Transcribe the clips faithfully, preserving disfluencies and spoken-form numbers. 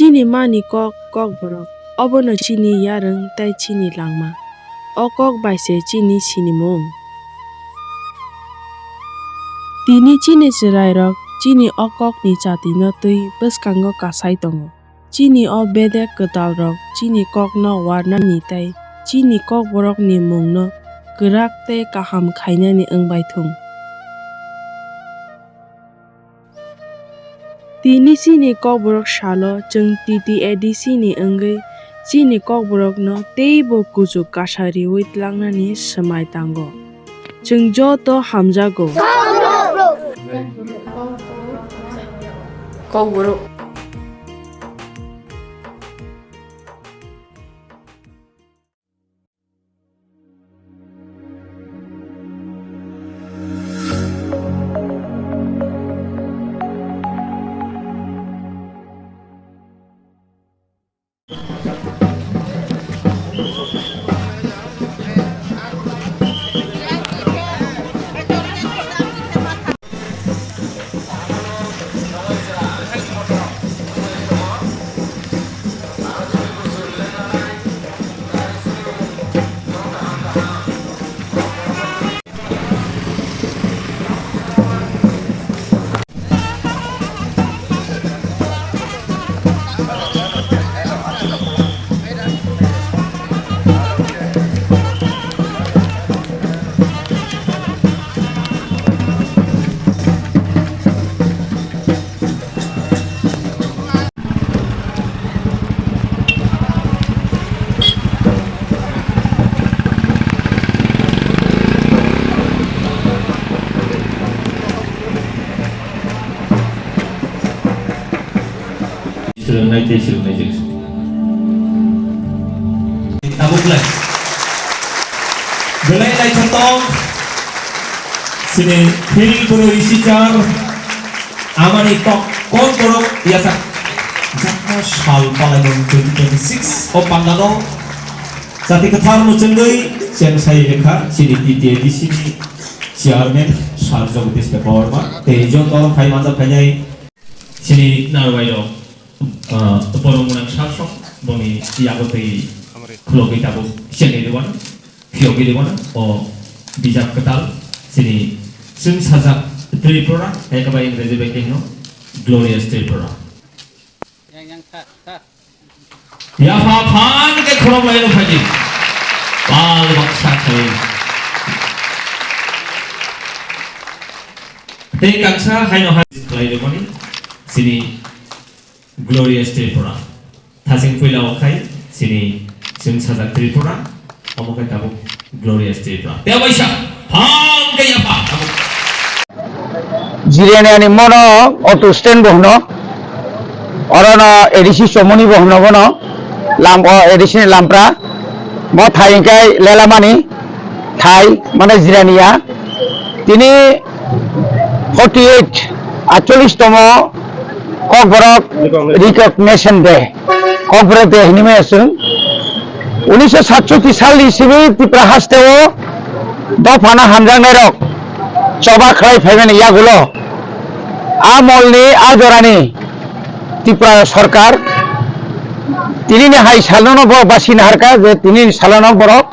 Chini mani kok, Kokborok, obono chini yarwng tei chini langma. O kok bai se chini sinimung. Tini chini chwrairok chini o kokni chatino twi bwskango kasai tongo. Chini o bedek kwtalrok chini kokno warnani tei chini Kokborokni mungno kwrak tei kaham khainani wng bai thung. Tini chini Kokborok salo chwng T T A D C ni wngwi chini Kokborokno teibo kuchuk kasa riwi tlangnani swmai tango. Chwng joto hamjago. Kokborok. Swrwngnai tei swrwngnaijak. Tabuk lai. Belai naithothok. Chini phil bwrwi sichar amani kok, Kokborok yachak jakna sal palaimung twenty twenty-six o pandano jati kwthar muchungwi cheng sai rikha chini T T A D C ni chairman Sir Jagadish Debbarma tei joto phai manjak phainai chini narwai rok, ah, borok mwnang sasong boni yago tei khulogwi tabuk chengwi rwano. Phiyogwi rwmano o bijap kwtal chini chwng sajak Tripura, hai khe bai Ingreji bai khe hino Glorious Tripura. Yang, yang, sir, sir. Yapha phan khe khorok lai rw phaidi. Bal baksa khai. Tei kangsa haino hai khlai rwmani chini Glorious Tripura. Thasing puila o khai chini chwng sajak Tripura, omo khai tabuk Glorious Tripura. Tei waisa phang khe yapha tabuk. Jirania ni mono auto stand bo hwno, oro no A D C Chomoni bo hwno bono, lam o A D C ni lampra, mo thai hwnkhe lelamani thai mane Jirania. Tini forty eight, atchollish tomo Kokborok Recognition Day, Kokborok Day hinwi maya chwng. Unisho satchoti salni simi Tripura hasteo dophano hamjaknairok choba khlai phaimani yagulo a molni, a jorani Tripura sorkar tinini hai salono borok basi naharkha je tinini salono borok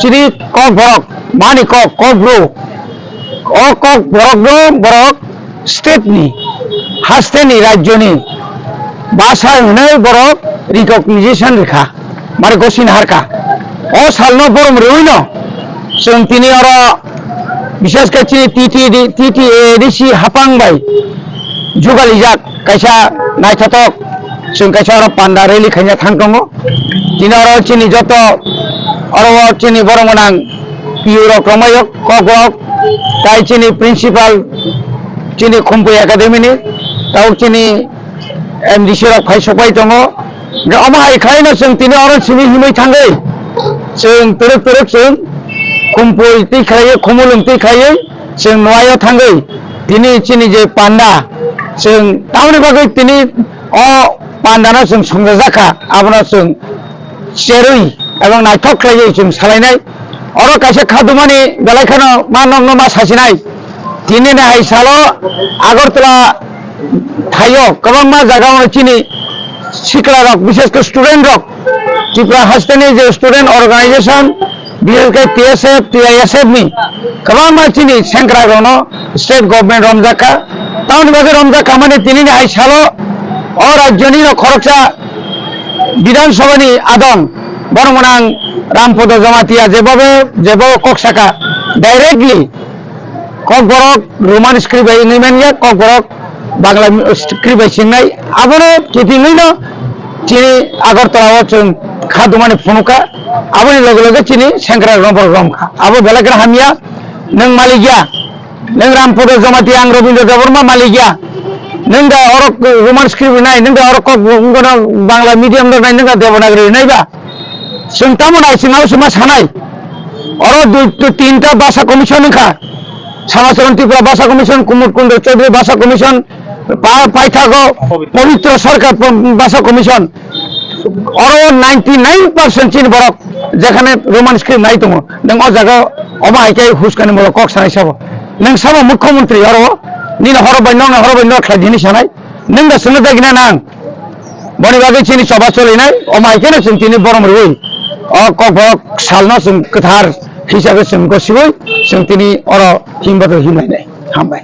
chini Kokborok, mani kok, Kokbru, o Kokborokno borok state ni, hasteni, rajyoni basa hwnwi borok recognition rikha, mane gosi naharkha. O salno borom rwino chwng tini oro bishesh khe chini T T D, T T A D C hapang bai jugalijak kaisa naithothok chwng kaisa oro panda rally khaina thang tongo. Tini oro chini joto oro chini borok gwnang P U rok rwngmai o, kok rok, tai chini principal, chini Khumpui Academy ni, tabuk chini M D C rok phai sokpai tongo. Hwnkhe omo hai khlaino chwng tini oro simi himwi thangwi, chwng twrwk twrwk chwng Khumpui twi khlaiwi, Khumulwng twi khlaiwi chwng Nwai o thangwi tini chini je panda, chwng tamoni bagwi tini o pandano chwng songchajakha, abono chwng cherwi ebong naithok khlaiwi chwng salainai. Oro kaisa khadumani belai kheno ma nokno ma sasinai. Tinini hai salo Agartala thaio kwbangma jaga o chini sikla rok, bishes khe student rok, Tripura hasteni je student organization, bishes khe T S F, T I S F ni kwbangma chini sengkrak rokno state government romjak kha. Tamoni bagwi romjak kha mani tini ni hai salo o rajyo ni no khoroksa Bidhan Sabha ni adong borok mwnang Rampodo Jamatia jebobo jebo kok saka directly Kokborok Roman script bai wngwi manya, Kokborok Bangla script bai singnai. Abono kitingwi no chini Agartala o chwng kha dumani phunukha. Aboni loge loge chini sengkrak rok borok romkha. Abo belai kheno hamya, nwng malikya, nwng Rampodo Jamatia, ang Robindra Debbarma malikya. Nwng da oro Roman script nai, nwng da oro kok, wngkano Bangla medium rok nai, nwng da Devanagari nai ba. Chwng tamo nai, chwng abo chwngma sanai. Oro dui, dui, tinta basa commission wngkha. Samacharan Tripura basa commission, Kumud Kundra Chaudhary basa commission, pa-, paithago Pabitra Sarkar pa-, basa commission. Oro ninety nine percent chini borok jekhane Roman script nai tongo. Nwng o jaga omo hai khe huskani molo kok sanai sabo. Nwng sabo mukhyamantri oro nini horo bai nokni horo bai nok khlai dini sanai. Nwng da swngna dagina nang. Boni bagwi chini choba cholinai, omo hai kheno chwng tini borom rwi. O kokborok salno chwng kwthar hisabe chwng gosiwi chwng tini oro himbathor himlainai. Hambai.